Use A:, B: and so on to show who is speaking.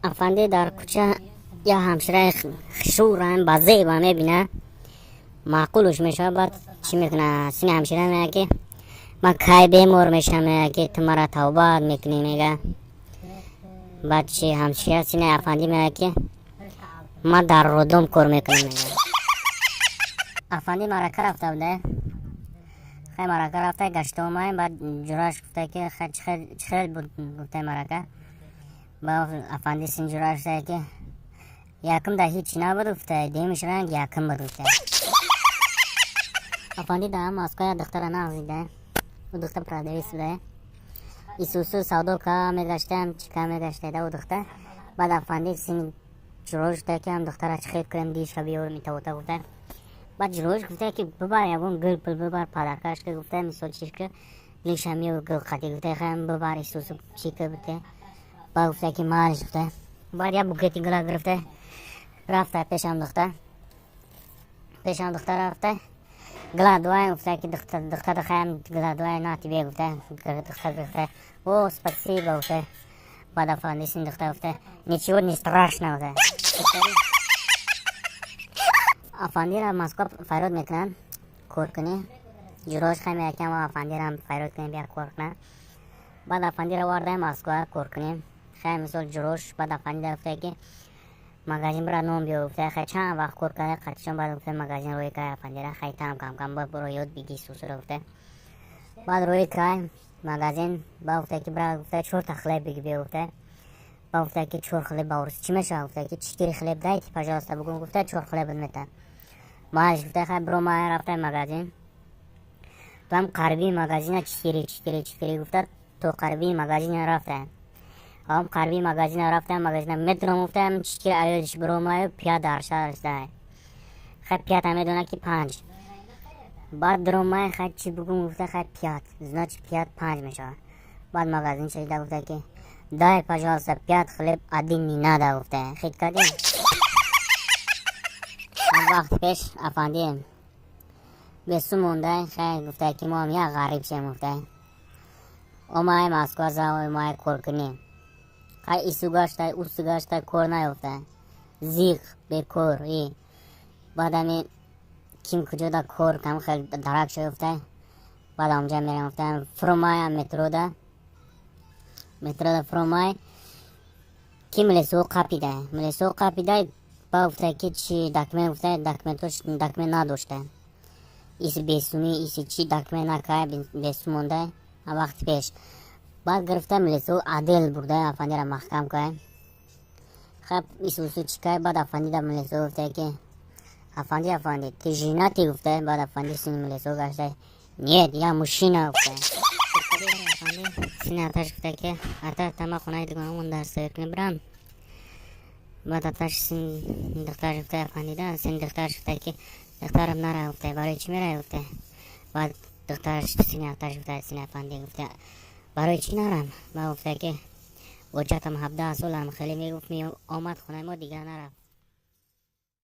A: Афанди дар кӯча як ҳамшираи хушрӯам ба зеба мебина, маъқулш мешавад. Баъд чӣ мекуна? Сини ҳамшира мега, ки ман кай бемор мешавам, мега, ки ту мара тавбат мекунӣ, мега. Баъд чи, ҳамшира сини афандӣ мега, ки ман дар роддом кор мекунам, мега. Афандӣ марака рафта буда. Хай, марака рафта гашта омаем. Баъд ҷураш гуфта, ки чӣ хел буд, гуфта, марака. Баъд афанди син ҷураш гуфта, ки якум да ҳеҷ набуд, гуфта, дуюмиш ранг якум буд, гуфта. Афанди дар Москва як духтара нағз дида. Ӯ духтар продавец буда, исусу савдо ка мегаштаам, чӣ ка мегаштада ӯ духтар. Баъд афанди сини ҷурош гуфта, ки ам духтара чӣ хел кунем, диша биёрем, итавота, гуфта. Баъд ҷурош гуфта, ки бибар ягон гул пул бибар, подаркаш ка, гуфта, мисол чиш ка лиша миё гул қати, гуфта, хаям бибар, исусу чӣ ка гуфта. Баъд гуфта, ки малиш, гуфта. Баъд як букети гула гирифта рафта пешам духтар, пешам духтар рафта, гла дуай, гуфта, ки духтар хаям гла дуай на тебе, гуфта. Духтар гуфта: «О, спасибо», гуфта. Баъд афанди син духтар гуфта: «Ничего не страшно», гуфта. Афандира Москва фарёд мекунанд кор кунӣ. Ҷурош хай меякам, афандирам фарёд кунем, бия кор кунад. Баъд афандира овардаем Москва кор кунем. Хай, мисол, ҷурош баъд афандира гуфта, ки магазин бира, нон биё, гуфта. Хай, чанд вақт кор карда қатишон. Баъд гуфта, магазин рӯи кай афандира. Хай, там кам кам буро, ёд биги сусура, гуфта. Баъд рӯи кай магазин. Баъд гуфта, ки бира, гуфта, чорта хлеб биги биё, гуфта. Баъд гуфта, ки чор хлеб ба урус чӣ мешавад? Гуфта, ки «Четыре хлеб дайте, пожалуйста», бугун, гуфта, чор хлеб мета мааш, гуфта. Хай, биро ма рафта магазин, там қарби магазина четыре, четыре, четыре, гуфта, то қарби магазина рафта. Ам қарби магазина рафтам, магазина метром, гуфтам, четыре аёдиш биромаю, пять дарша. Хай, пять медона, ки панҷ. Баъд диромай, хай, чӣ бугум, гуфта. Хай, пять, значит пять панҷ мешавад. Баъд магазин шида гуфта, ки «Дай, пожалуйста, пять хлеб, один не надо», гуфта. Хит кардем. Вақт пеш афандием бесу монда. Хай, гуфта, ки мо ҳам як ғариб шем, гуфта, омай Москва, омай кор кунем. Хай, ису гаштай, усу гаштай, кор наёфта, зиқ бекор. И баъд ами ким куҷода кор кам хел дарак шоёфта. Баъд онҷа мерам, гуфтам, фурумай метрода, метрода фурумай, ки милисо қапида, милисо қапида. Ба гуфта, ки чи документ, гуфта, документош документ надошта, иси бесумӣ, иси чи документ накай, бесум монда вақти пеш. Баъд гирифта милисо отдел бурда, афандира маҳкам кай. Хаб, исусу чӣ кай. Баъд афандида милисо гуфта, ки «Афанди, афанди, ты женатый?» гуфта. Баъд афанди сини милисо гашта: «Нет, я мужчина», гуфта. Сини аташ гуфта, ки ата, тама хонаи дугонамон дар соя бирам. Баъд аташ син духтараш гуфта, афандида син духтараш гуфта, ки «Духтарам, нара», гуфта. «Барои чӣ мерай?» гуфта. Баъд духтараш сини аташ гуфта, сини афанди гуфта: «Барои чӣ нарам?» Ба гуфта, ки оҷатам 17 солам хеле мегуфт, меомад хонаи мо, дигар нарафт.